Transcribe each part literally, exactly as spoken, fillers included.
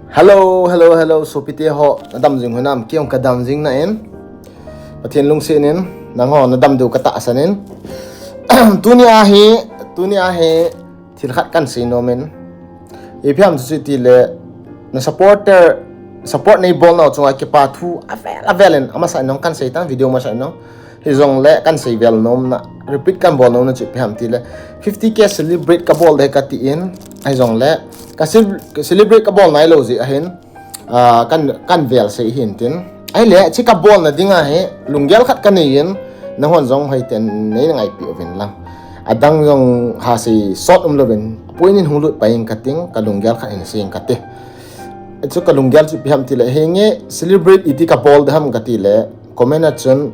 Hello, hello, hello, sopite ho, nadam jing hinam? Kei jong kadam jing nai. Pathen lungset in, nangho nadam diu katahsan in. Tuni ahi, tuni ahi, thil khat kahin sei nom in. Ipi ham chu tile, na supporter, support neibol nau chunga kipa thu avel avel in, amasa in jong kahin sei tan, video masa in jong. Hijongle kahin sei vel nom na, repeat kahin bol nom na chu ipi ham tile, fifty K celebrate kabol ding kati in, hijongle, ka cel-, ka celebrate kabol nailou jeh ahin, ah, kahin, kahin vel sei hin tin. Ahile, chu kabol na ding ahi, lunggel khat kanei in, nahon jong hoiten nei na ngaipi uvin lang. Adang jong ha sei sot umlouvin, point in hung lut pai ing kating, ka lunggel khat hin sei ing kati. Chu ka lunggel chu ipi ham tile, henge celebrate iti kabol ding ham kati le, comment a chun,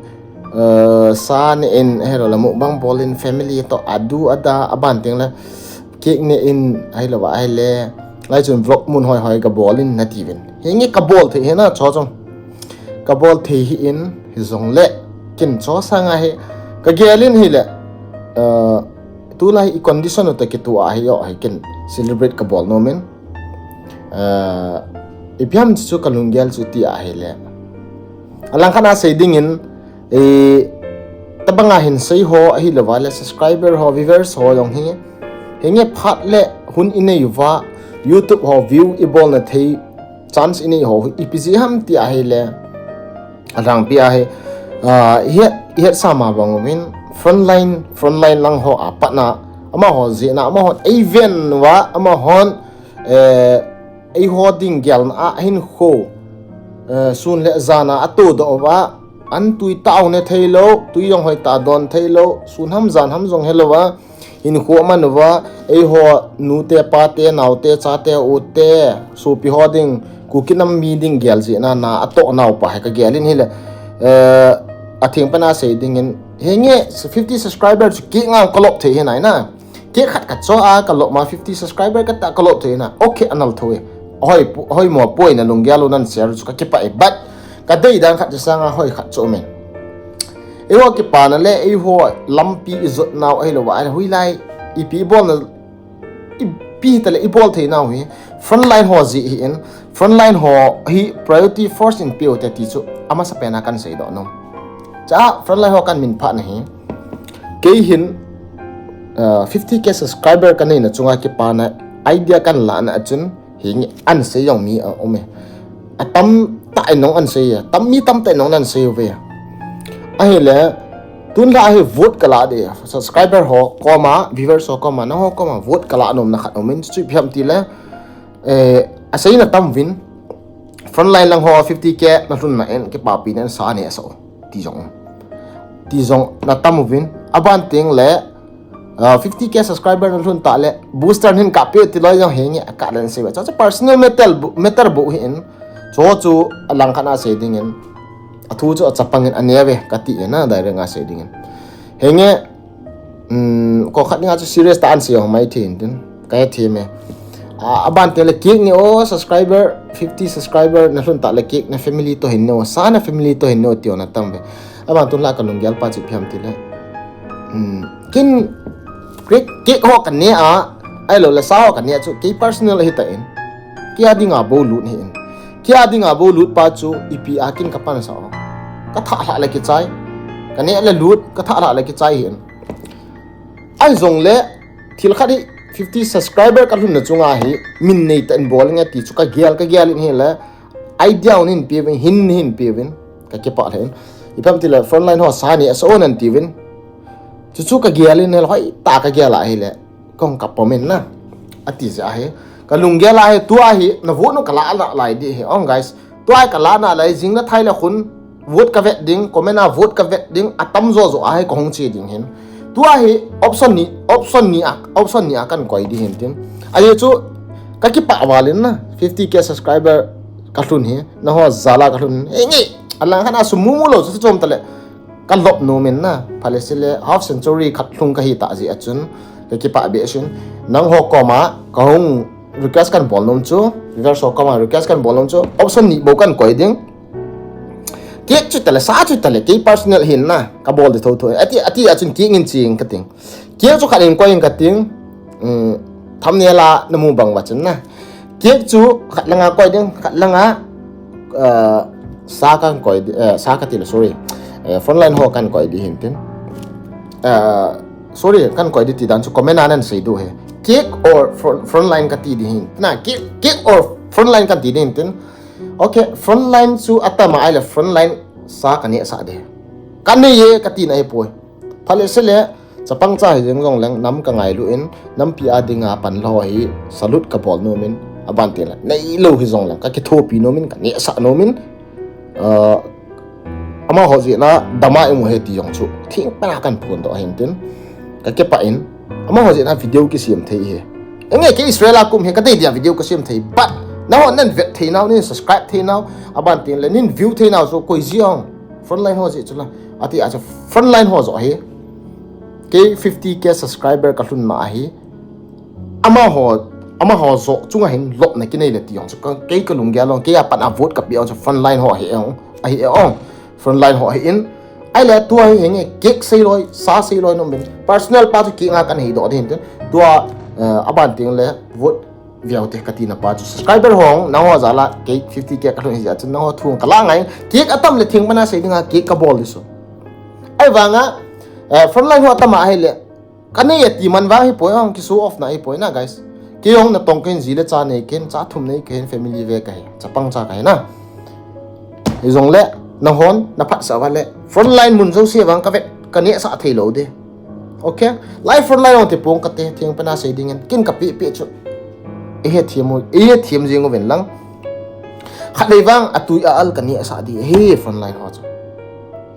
eh, sa ne in, helou le mukbang bol in, family toh adu ada, aban teng le, cake ne in, ahilou va, ahile, lai chun vlog mun hoi hoi kabol in nati uvin. Henge kabol thei hina, cho chong. Kabol thei hi in, hijongle, kin cho sanga hi, kagel in hile, eh, tulai i condition u toh kitoh ahi o, hi kin celebrate kabol nom in. Ah, ipi ham chu ka lunggel chu ti ahile. Alang khat a sei ding in, eh, tabang a hin sei ho ahilou va le subscriber ho, viewers ho jong hi. Henge phat le hun inei uva, YouTube ho view ibol na thei, chance inei ho, ipi jeh ham ti ahile. Adang pi ahi, ah, ihet, ihet sama bang uvin, frontline, frontline lang ho apat na, amaho jeh na, amahon eiven uva, amahon, eh, eiho ding gelna a ahin kho, eh, sun le jan a atodoh uva, an tui tao ne theilou, tui jong hoitah a don theilou, sun ham jan ham jong helou va, hinkho aman uva, eiho nute, pate, naote, chate, ute, sopi ho ding, Kuki nam mi ding gel jeh na, na atoh nau pa hi kagel in hile, eh, atheng pen a sei ding in, henge fifty subscriber chu cake ngang kalop thei hi nai na. Cake khat kacho a kalop ma fifty subscriber kata kalop thei na. Okay, anal thou e. Hoi pu-, hoi mo poi na lunggel u nan share chu kakipah e. But kadei dan khat chu sanga hoi khat chu um in. Eiho kipana le, eiho lampi ijot nau ahilou va, ahile hoilai, ipi bol na, ipi tale ibol thei nau hi. Frontline ho jeh hi in, frontline ho hi priority first in pe u te ti chu, amasa pen a kahin sei doh nom. Cha frontline ho kahin min phah na hi. Kei hin, ah, fifty K subscriber kanei na chunga kipana idea kahin lah na a chun, Hi nge an sei jong mi a um e. Atam tah in jong an sei e. Tam mi tam tah in jong an sei uve. Ahile, tun la hi vote kala de. Subscriber ho koma, viewers ho koma, nangho koma vote kala nom na khat um in chu ipi ham tile, eh, asei na tam uvin. Frontline lang ho fifty K na lhun na in kipapi na in sa ne sa o. Ti jong. Ti jong na tam uvin. Aban teng le, Ah, fifty K subscriber na lhun tah le, booster hin kap pe ti loi jong hi nge, akap len sei ve. Chu, chu personal matter bu-, matter bu hi in. Chu, chu alang khat a sei ding in. Athu chu achapang in ane ve, kati in a, direct a sei ding in. Hi nge, um, ko khat nga chu serious tah a an sei ho mai thi in tin. Ka he thi me. Ah, aban te le cake ni o subscriber, fifty subscriber na lhun tah le cake na family to hin ne o, sa na family to hin ne o ti o na tam ve. Aban tun la ka lunggel pa chu ipi ham tile. Hmm. Kin cake, cake ho ka ne a, ahilou le sa ho ka ne a chu, kei personal ahi ta in. Kei a dinga bou lut hi in. Kei a dinga bou lut pa chu, ipi a kin ka pan sa o. Ka thah lhah le kichai. Ka ne le lut, ka thah lhah le kichai hi in. Ahi jong le, thil khat hi fifty subscriber ka lhun na chunga hi, min nei ta in bol nge ti chu ka gel, ka gel in hi le, Idea un hin pe uvin, hin, hin pe uvin. Ka kipah lheh in. Ipi ham tile frontline ho sa ni a sa o nan ti uvin. Chu chu ka gel in hel hoi ta ka gel a hile. Kong ka pom in na. Ati jeh ahi. Ka lunggel ahi, tua hi, na vote nu ka la na lai di hi. Ong guys. Tua hi ka la na lai jing na thai le khun. Vote ka vet ding, comment a vote ka vet ding, atam jo jo ahi ka hung che ding hin. Tua hi option ni, option ni a, option ni a kan koi di hin tin. Ahi chu, ka kipah val in na, fifty K subscriber ka lhun hi, nangho jal a ka lhun hi. Nge, alang khat a sum mu mu lou chu chom ta le, ka lop nom in na, pha le se le, half century khat lhung ka hi ta jeh a chun, ka kipah behseh in, nangho koma, ka hung request kan bol nom chu, viewers ho koma request kan bol nom chu, option ni bou kan koi ding. Cake chu tale, sa chu tale, kei personal hin na, ka bol di tho tho. Ati, ati a chun cake in ching ka ting. Cake chu khat in koi in ka ting, um, thumbnail a na mu bang uva chun na. Cake chu khat langa koi ding, khat langa, uh, sa kan koi di, uh, sa kati le, sorry. Uh, frontline ho kan koi di hintin. Uh, sorry, kan koi di ti dan chu comment a nan sei diu ahi. Cake or front, frontline kati di hin. Na, cake, cake or frontline kati di hintin. Okay, frontline chu atama ahile frontline sa kaneh sah di. Kanei e kati na ahipoi. Phat le se le, chapang cha hijeng jongleng nam kangailu in, nampi a dinga panla ho hi salute kabol nom in, aban tin le, neilou hijongleng kakithopi nom in, kaneh sah nom in, uh, amaho jeh a dama imu ahi ti jong chu thengpena kan phondoh ahin tin, kakipah in, amaho jeh a video kisem thei ahi. Enge kei Israel a kum hi kadei dia video kasem thei, but nahon nan vet thei nau, nin subscribe thei nau, aban tin le nin view thei nau chu koi jeh ham, frontline ho jeh chu la. Ati a chu frontline ho joh ahi. Kei fifty K subscriber kalhun na ahi. Amaho, amaho joh chunga hin lopna kinei le ti jong chu ka, kei kalunggel jong, kei a pat a vote kapeh jong chu frontline ho ahi e, ahi e. Frontline ho ahin. Ahile tua hi henge cake seiloi, sa seiloi nom in. Personal pa chu cake nga kan heidoh di hintin. Tua, uh, aban tin le vote veu te kati na pa chu subscriber ho, nangho jal a kei fifty K kalhun ahi jeh chun nangho thu kalah ngai. Cake atam le thengpena sei dinga cake kabol di chu. Ahivanga, uh, frontline ho atama ahile kanei e ti man vang ahipoi, ang ki show off na ahipoi na, guys. Kei jong natong ken ji le cha nei ken, cha thum nei ken, family ve kahi, chapang cha kahi na. Hijongle, nahon, naphatsah uva le, frontline mun jouse vang kavet, kaneh sah thei lou di. Okay? Live frontline jong ti pong kate, thengpena sei dingin, kin kapeh peh chu. Ihethem u, ihethem jing uvin lang. Khatvei vang, atui a al kaneh sah di, hi frontline ho chu.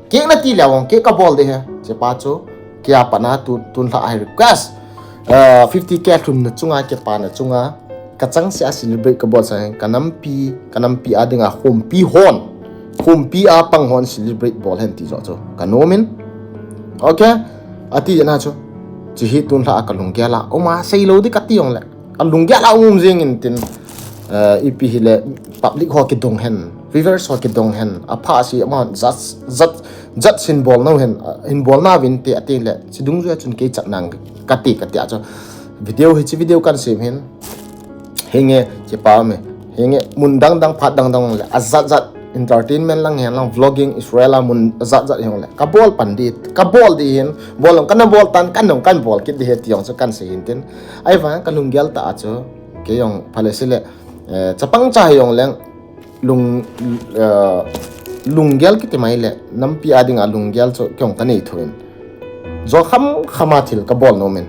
Cake nati leu vang, cake kabol di ahi, chepa chu. Kei a pat a tu, tun lha ahi request. Uh, fifty K lhunna chunga, kipana chunga, kachangseh a celebrate kabol sah in, kanampi, kanampi a dinga khompi hon, khompi a pang hon celebrate bol hen ti joh chu kanom in. Okay? Ati jeh a chu, chu hi tun lha a kalunggel a um a, seilou di kati jongle, kalunggel a um jing in tin, uh, ipi hile public ho kidong hen, viewers ho kidong hen, apha si ama judge, judge, judge hin bol nau hen, uh, hin bol nauvin te ati le, chidungjuia chun kei chat nang kati, kati a chu. Video hi, hiche video kan sem hin. Henge, chepa me. Henge, mun dang dang, phat dang dang le, ajat jat, entertainment lang hen lang, vlogging, Israel a mun ajat jat hile. Kabol pan di, kabol di hin, bol lang, kana bol tan, kan jong kan bol kit di ahi ti jong chu kan sei hin tin. Ahivang kalunggel tah a chu, kei jong phat le se le, eh, chapang cha hijongleng, lung, uh, lunggel kiti mai le, nampi a dinga lunggel chu kei jong kanei thou in. Jo kham kham a thil kabol nom in.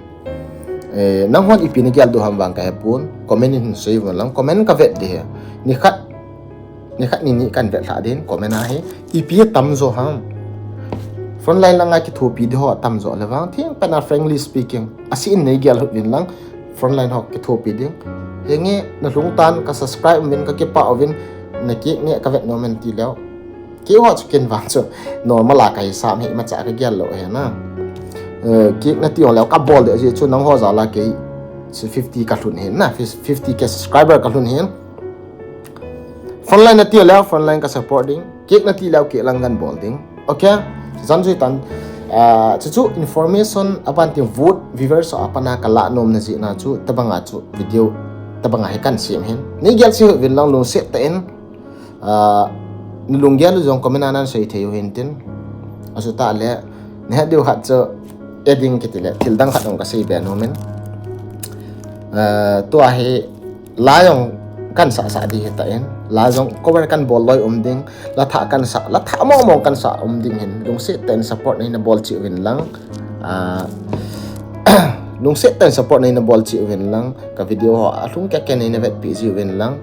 Eh, nanghon ipi nagel diu ham vang kahepon, comment in hin sei uvin lang, comment kavet di ahi. Nikhat, nikhat nini kan vet lha din, comment a hi, ipi atam jo ham. Frontline langa kithopi di ho atam jo le vang, thengpena frankly speaking, asei in neigel hih uvin lang, frontline ho kithopi ding. Henge, nalhung tan, ka subscribe uvin, kakipah uvin, na cake neh kavet nom in ti leu. Keiho chu ken vang chu normal a kahisap hi imacha kagel lou ahi na. Eh, cake nati jongleu kabol di ahi chu nangho jal a kei fifty kalhun ahi na, fifty K subscriber kalhun ahi. Frontline nati leu, frontline ka support ding. Cake nati leu, cake lang kan bol ding. Okay? Jan jui tan. Ah, chuchu information aban tin vote viewers a pat a kalah nom na jeh a chu, tabang a chu video, tabang a hi kan sem hin. Neigel sah uvin lang lungset tah in. Ah, nalunggel u jong comment a nan sei thei u hin tin. Asuh tah le, nahet diu khat chu, adding kiti le, thil dang khat jong kasei be nom in. Ah, tua hi, la jong kan sah sah di hita in, la jong cover kan bol loi um ding, la thah kan sah, la thah mong mong kan sah um ding hin, lungset tah in support neina bol cheh uvin lang, ah, lungset tah in support neina bol cheh uvin lang, ka video ho alhung kei kei neina vetpi cheh uvin lang,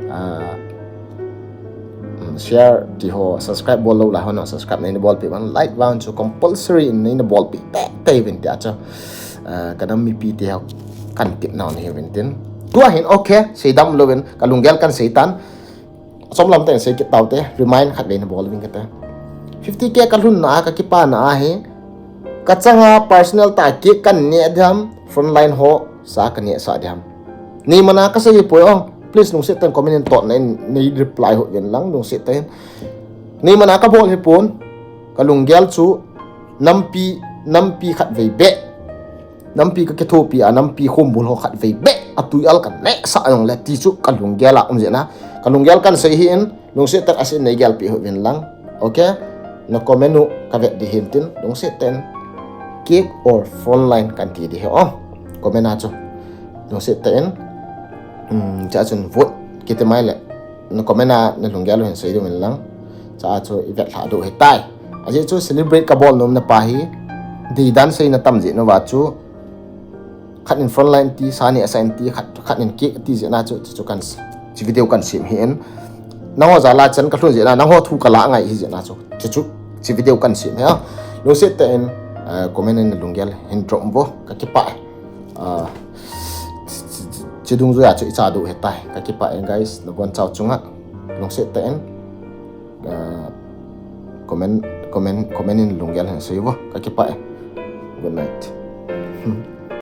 ah, um, share ti ho, subscribe bol lou lai ho na, subscribe neina bolpi vang, like vang chu compulsory in neina bolpi tei tei uvin tia chu. Ah, ka nam mipi te ho kan tepna u ahi uvin tin. Tua hin okay, seidam louvin, ka lunggel kan sei tan. Chomlam tah in sei kit taute, remind khat vei nabol uvin kate. Fifty K kalhun na a, kakipana ahi. Kachanga personal tah a cake kan neh diham, frontline ho, sa kaneh sah diham. Nei mana kasei hipoi o, please lungset tah in comment in totna in nei reply hih uvin lang, lungset tah in. Nei mana kabol hipon, ka lunggel chu, nampi, nampi khat vei beh. Nampi kakithopi a, nampi khombul ho khatvei beh a tui al kaneh sah jongle ti chu kalunggel a um jeh in. Kalunggel kahin sei ahin, lungset tah in asin nei gelpeh uvin lang. Okay? Na comment u kavet ding ahin tin, lungset tah in cake or frontline kahin ti ding ahi o. Comment a chu. Lungset tah in, um, chua chun vote kiti mai le. Na comment a nalunggel u hin sei ding uvin lang. Chua chu ivet lha diu ahitai. Ajeh chu celebrate kabol nomna pa hi, deidan seina tam jeh nauva chu, khat in frontline ti, sa ni asa in ti, khat, khat in cake ti jeh in chu, chu, chu kan, chu video kahin sem ahin. Nangho jal a chan kalhun jeh in, nangho thu kalah ngai ahi jeh in chu, chu, chu, chu video kahin sem ahi. Lungset tah in, uh, comment in nalunggel hin drop vo, kakipah e. Uh, chu dungjuia chu icha diu ahitai, kakipah e guys, nabonchau chunga. Lungset tah in, uh, comment, comment, comment in lunggel hin sei vo, kakipah e. Good night.